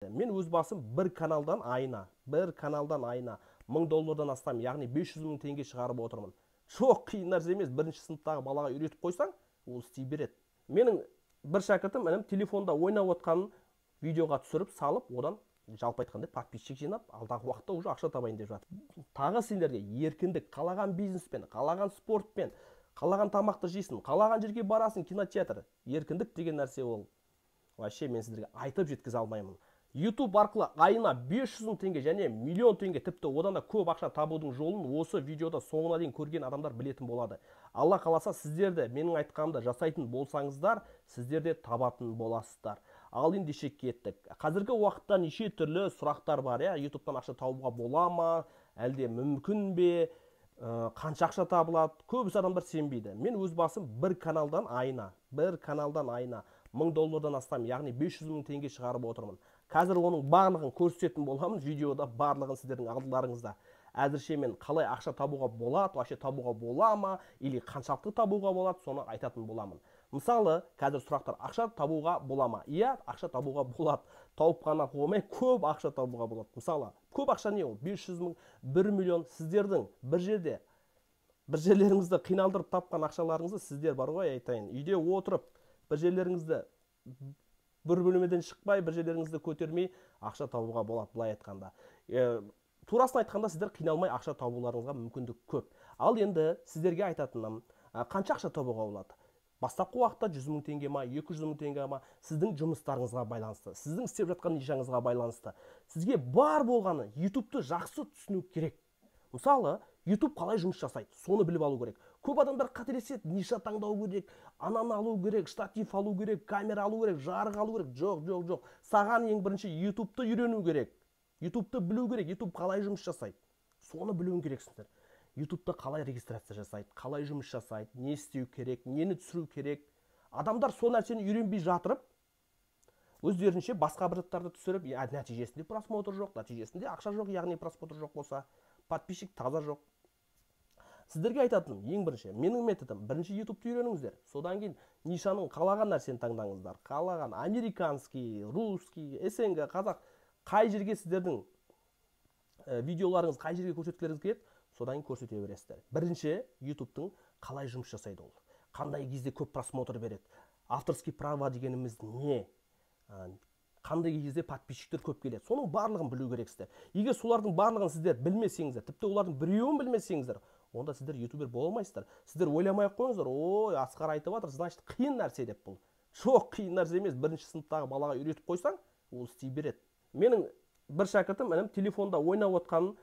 Мен өз басым бір каналдан айына 1000 доллардан астам, яғни 500 мың теңге шығарып отырмын. Жоқ, қиын нәрсе емес. Бірінші сыныптағы балаға үйретіп қойсаң, ол істей береді. Менің бір шәкіртім, інім, телефонда ойнап отқанын видеоға түсіріп салып, одан, жалпы айтқанда, подписчик жинап, алдағы уақытта уже ақша табайын деп жатыр. Тағы сендерге еркіндік: қалаған бизнеспен, қалаған спортпен, қалаған тамақты жейсің, қалаған жерге барасың, кинотеатр. Еркіндік деген нәрсе ол вообще мен сіздерге айтып жеткізе алмаймын. YouTube арқылы айына 500 мың теңге және миллион теңге, тіпті одан да көп ақша табудың жолын осы видеода соңына дейін көрген адамдар білетін болады. Алла қаласа, сіздер де менің айтқанымды жасайтын болсаңыздар, сіздер де табатын боласыздар. Ал ендеше кеттік. Қазіргі уақытта неше түрлі сұрақтар бар, иә: Ютубтан ақша табуға бола ма, әлде мүмкін бе, қанша ақша табылады? Көбісі адамдар сенбейді. Мен өз басым бір каналдан айына 1000 доллардан астам, яғни 500 мың теңге шығарып отырмын. Қазір оның барлығын көрсететін боламын видеода, барлығын сіздердің алдыларыңызда. Әзірше мен қалай ақша табуға болады, вообще табуға бола ма или қаншалықты табуға болады, соны айтатын боламын. Мысалы, қазір сұрақтар: ақша табуға бола ма? Иә, ақша табуға болады. Тауып қана қоймай, көп ақша табуға болады. Мысалы, көп ақша не ол? 500 мың, 1 миллион. Сіздердің бір жерде, бір жерлеріңізді қиналдырып тапқан ақшаларыңызды сіздер бар ғой, айтайын, үйде отырып, бір жерлеріңізді, бір бөлмеден шықпай, бір жерлеріңізді көтермей ақша табуға болады. Былай айтқанда, турасын айтқанда, сіздер қиналмай ақша табуларыңызға мүмкіндік көп. Ал енді сіздерге айтатыным, қанша ақша табуға болады? Бастапқы уақытта 100 мың теңге ма, 200 мың теңге ма, сіздің жұмыстарыңызға байланысты, сіздің істеп жатқан нишаңызға байланысты. Сізге бар болғаны Ютубты жақсы түсіну керек. Мысалы, Ютуб қалай жұмыс жасайды, соны біліп алу керек. Көп адамдар қателеседі: ниша таңдау керек, ананы алу керек, штатив алу керек, камера алу керек, жарық алу керек. Жоқ, жоқ, жоқ, саған ең бірінші Ютубты үйрену керек, Ютубты білу керек. Ютуб қалай жұмыс жасайды, соны білуің керексіңдер. Ютубта қалай регистрация жасайды, қалай жұмыс жасайды, не істеу керек, нені түсіру керек. Адамдар сол нәрсені үйренбей жатырып, өздерінше басқа бір заттарды түсіріп, нәтижесінде просмотр жоқ, нәтижесінде ақша жоқ. Яғни просмотр жоқ болса, подписчик таза жоқ. Сіздерге айтатыным: ең бірінші менің методым, бірінші Ютубты үйреніңіздер. Содан кейін нишаның қалаған нәрсені таңдаңыздар, қалаған: американский, русский, СНГ, қазақ, қай жерге сіздердің видеоларыңыз, қай жерге көрсеткілеріңіз келеді, содан кейін көрсете бересіздер. Бірінші Ютубтың қалай жұмыс жасайды, ол қандай кезде көп просмотр береді, авторский право дегеніміз не, қандай кезде подписчиктер көп келеді, соның барлығын білу керексіздер. Егер солардың барлығын сіздер білмесеңіздер, тіпті олардың біреуін білмесеңіздер, онда сіздер ютубер бола алмайсыздар. Сіздер ойламай ақ қойыңыздар: «Ой, Асқар айтып жатыр, значит, қиын нәрсе», – деп. Бұл жоқ, қиын нәрсе емес. Бірінші сыныптағы балаға үйретіп қойсаң, ол істей береді. Менің бір шәкіртім, інім, телефонда ойнап отқанын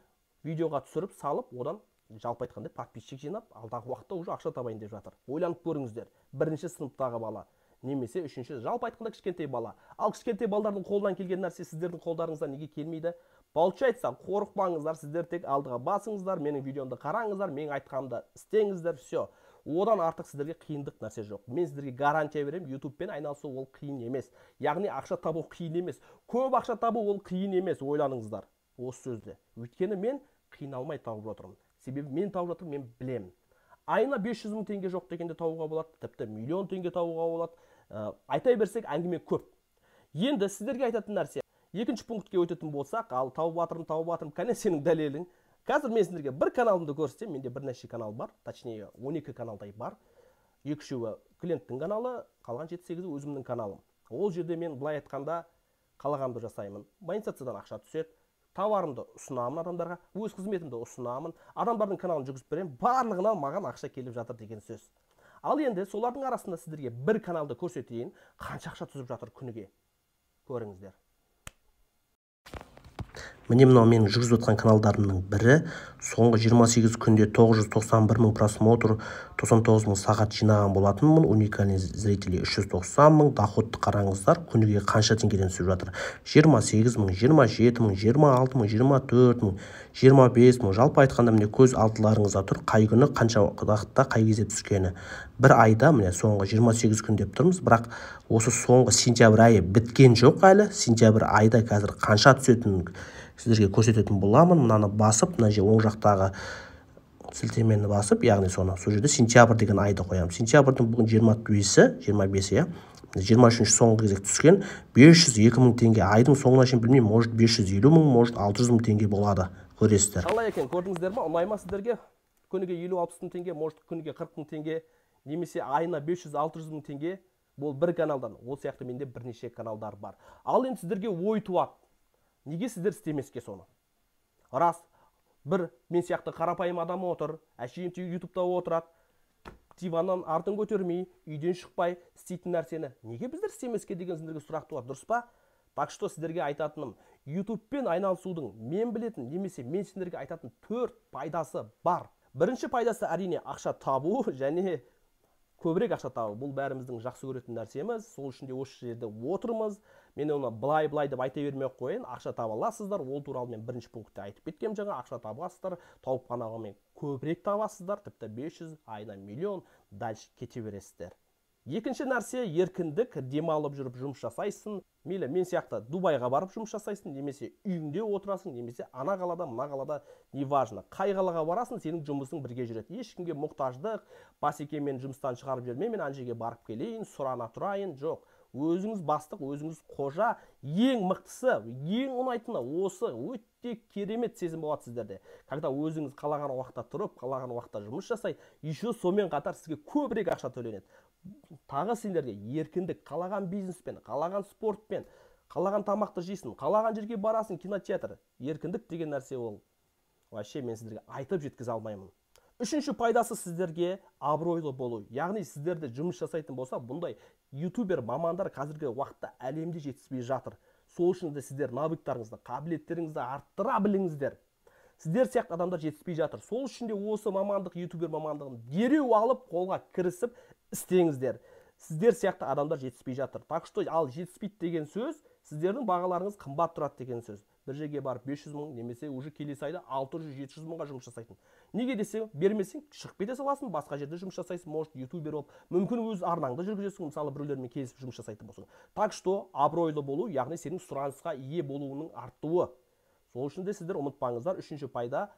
видеоға түсіріп салып, одан, жалпы айтқанда, подписчик жинап, алдағы уақытта уже ақша табайын деп жатыр. Ойланып көріңіздер: бірінші сыныптағы бала немесе үшінші, жалпы айтқанда, кішкентай бала. Ал кішкентай балдардың қолынан келген нәрсе сіздердің қолдарыңыздан неге келмейді? Получается, қорықпаңыздар, сіздер тек алдыға басыңыздар, менің видеомды қараңыздар, менің айтқанымды істеңіздер, все. Одан артық сіздерге қиындық нәрсе жоқ. Мен сіздерге гарантия беремін: Ютубпен айналысу ол қиын емес, яғни ақша табу қиын емес, көп ақша табу ол қиын емес. Ойланыңыздар осы сөзді, өйткені мен қиналмай тауып жатырмын. Себебі мен тауып жатырмын, мен білемін. Айына 500 мың теңге жоқ дегенде табуға болады, тіпті миллион теңге табуға болады. Айта берсек, әңгіме көп. Енді сіздерге айтатын нәрсе, екінші пунктке өтетін болсақ. Ал тауып жатырмын, тауып жатырмын, кәне сенің дәлелің? Қазір мен сіздерге бір каналымды көрсетемін. Менде бірнеше канал бар, точнее, 12 каналдай бар. Екі үшеуі клиенттің каналы, қалған жеті сегізі өзімнің каналым. Ол жерде мен, былай айтқанда, қалағанымды жасаймын. Монетизациядан ақша түседі, товарымды ұсынамын адамдарға, өз қызметімді ұсынамын, адамдардың каналын жүргізіп беремін. Барлығынан маған ақша келіп жатыр деген сөз. Ал енді солардың арасында сіздерге бір каналды көрсетейін, қанша ақша түсіп жатыр күніге, көріңіздер. Міне, мынау менің жүргізіп жатқан каналдарымның бірі. Соңғы 28 күнде 991 мың просмотр, 99 мың сағат жинаған болатынмын. Уникальный зрителей 390 мың. Доходты қараңыздар, күніге қанша теңгеден түсіп жатыр: 28 мың, 27 мың, 26 мың, 24 мың, 25 мың. Жалпы айтқанда, міне, көз алдыларыңызда тұр, қай күні, қанша уақытта, қай кезде түскені. Бір айда, міне, соңғы 28 күн деп тұрмыз, бірақ осы соңғы сентябрь айы біткен жоқ әлі. Сентябрь айда қазір қанша түсетінін сіздерге көрсететін боламын. Мынаны басып, мына жер оң жақтағы Сілтемені басып, яғни соны сол жерде сентябрь деген айды қоямыз. Сентябрьдің бүгін 25-і, иә. 23-ші соңғы кезек түскен 502 мың теңге. Айдың соңына шейін білмеймін, может 550 мың, может 600 мың теңге болады. Көресіздер. Қалай екен, көрдіңіздер ма? Ұнай ма сіздерге? Күніге 50-60 мың теңге, может күніге 40 мың теңге, немесе айына 500-600 мың теңге. Бұл бір каналдан. Ол сияқты менде бірнеше каналдар бар. Ал енді сіздерге ой туады. Неге сіздер істемеске соны? Рас, бір мен сияқты қарапайым адам отыр, әшейін ютубта отырады, диваннан артын көтермей, үйден шықпай істейтін нәрсені неге біздер істемеске деген сіздерге сұрақ туады, дұрыс па? Так что сіздерге айтатыным, ютубпен айналысудың мен білетін немесе мен сендерге айтатын 4 пайдасы бар. Бірінші пайдасы әрине ақша табу және көбірек ақша табу. Бұл бәріміздің жақсы көретін нәрсеміз, сол үшін де осы жерде отырмыз. Мен оны былай-былай деп айта бермей ақ қояйын, ақша таба аласыздар. Ол туралы мен бірінші пунктте айтып кеткем жаңа, ақша табасыздар, тауып қанағымен көбірек табасыздар, тіпті 500, айына миллион, дальше кете бересіздер. Екінші нәрсе еркіндік, демалып жүріп жұмыс жасайсың. Мейлі мен сияқты Дубайға барып жұмыс жасайсың, немесе үйіңде отырасың, немесе ана қалада, мына қалада, неважно. Қай қалаға барасың, сенің жұмысың бірге жүреді. Ешкімге мұқтаждық, басеке мен жұмыстан шығарып жіберме, мен ана жерге барып келейін, сұрана тұрайын, жоқ. Өзіңіз бастық, өзіңіз қожа, ең мықтысы, ең ұнайтыны осы, өте керемет сезім болады сіздерде. Когда өзіңіз қалаған уақытта тұрып, қалаған уақытта жұмыс жасай, еще сонымен қатар сізге көбірек ақша төленеді. Тағы сендерге еркіндік, қалаған бизнеспен, қалаған спортпен, қалаған тамақты жейсің, қалаған жерге барасың, кинотеатр. Еркіндік деген нәрсе ол. Вообще мен сіздерге айтып жеткізе алмаймын. Үшінші пайдасы сіздерге абыройлы болу. Яғни сіздерде жұмыс жасайтын болса, бұндай ютубер мамандар қазіргі уақытта әлемде жетіспей жатыр. Сол үшін де сіздер навыктарыңызды, қабілеттеріңізді арттыра біліңіздер. Сіздер сияқты адамдар жетіспей жатыр. Сол үшін де осы мамандық, ютубер мамандығын дереу алып, қолға кірісіп істеңіздер. Сіздер сияқты адамдар жетіспей жатыр. Так что ал жетіспейді деген сөз, сіздердің бағаларыңыз қымбат тұрады деген сөз. Бір жерге барып 500 мың, немесе уже келесі айда 600-700 мыңға жұмыс жасайтын. Неге десең, бермесең, шығып кете саласың, басқа жерде жұмыс жасайсың, может ютубер болып, мүмкін өз арнаңды жүргізесің, мысалы біреулермен келісіп жұмыс жасайтын болсаң. Так что абыройлы болу, яғни сенің сұранысқа ие болуының артуы. Сол үшін де сіздер ұмытпаңыздар, үшінші пайда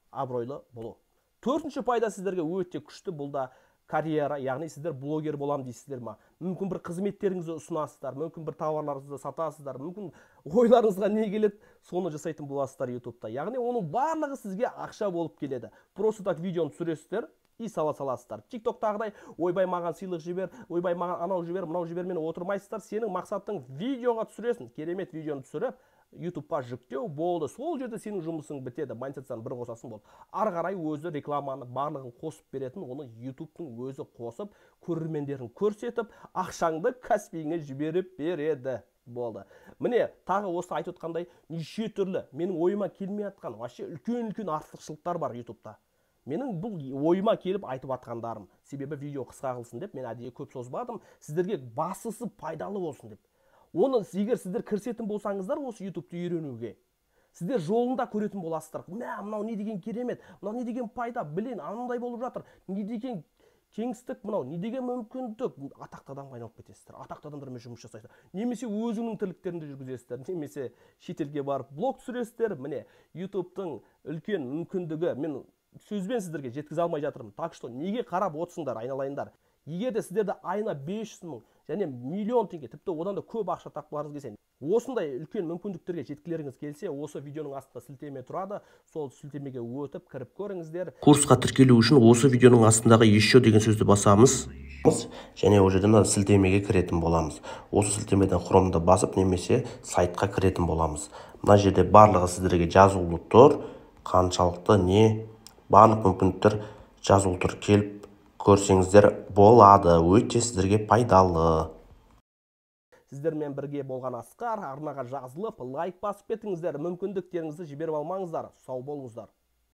абыройлы болу. Төртінші пайда сіздерге өте күшті, бұл да карьера, яғни сіздер блогер болам дейсіздер ма? Мүмкін бір қызметтеріңізді ұсынасыздар, мүмкін бір тауарларыңызды сатасыздар, мүмкін ойларыңызға не келеді, соны жасайтын боласыздар ютубта. Яғни оның барлығы сізге ақша болып келеді. Просто так видеоны түсіресіздер и сала саласыздар. TikToktағыдай ойбай маған сыйлық жібер, ойбай маған анау жібер, мынау жібер мен отырмайсыздар. Сенің мақсатың видеоға түсіресің, керемет видеоны түсіріп ютубқа жүктеу болды. Сол жерде сенің жұмысың бітеді, монетизацияны бір қосасың болды. Ары қарай өзі рекламаны барлығын қосып беретін, оны ютубтың өзі қосып, көрермендерін көрсетіп, ақшаңды Каспиіңе жіберіп береді. Болды. Міне, тағы осы айтып отқандай неше түрлі менің ойыма келмей атқан вообще үлкен-үлкен артықшылықтар бар ютубта. Менің бұл ойыма келіп айтып атқандарым. Себебі видео қысқа қылсын деп мен әдейі көп созбадым. Сіздерге бастысы пайдалы болсын деп. Оны егер сіздер кірісетін болсаңыздар осы ютубты үйренуге, сіздер жолында көретін боласыздар. Мә, мынау не деген керемет, мынау не деген пайда, блин, анандай болып жатыр, не деген кеңістік мынау, не деген мүмкіндік. Атақты адамға айналып кетесіздер, атақты адамдармен жұмыс жасайсыздар, немесе өзіңнің тірліктеріңді жүргізесіздер, немесе шетелге барып блог түсіресіздер. Міне, ютубтың үлкен мүмкіндігі, мен сөзбен сіздерге жеткізе алмай жатырмын. Так что неге қарап отырсыңдар, айналайындар? Егер де сіздерді айына 500 мың және миллион теңге, тіпті одан да көп ақша тапқыларыңыз келсе, осындай үлкен мүмкіндіктерге жеткілеріңіз келсе, осы видеоның астында сілтеме тұрады. Сол сілтемеге өтіп, кіріп көріңіздер. Курсқа тіркелу үшін осы видеоның астындағы еще деген сөзді басамыз және ол жерден сілтемеге кіретін боламыз. Осы сілтемеден хромды басып немесе сайтқа кіретін боламыз. Мына жерде барлығы сіздерге жазулы тұр, қаншалықты не, барлық мүмкіндіктер жазулы тұр. Келіп көрсеңіздер болады, өте сіздерге пайдалы. Сіздермен бірге болған Асқар, арнаға жазылып, лайк басып кетіңіздер, мүмкіндіктеріңізді жіберіп алмаңыздар. Сау болыңыздар.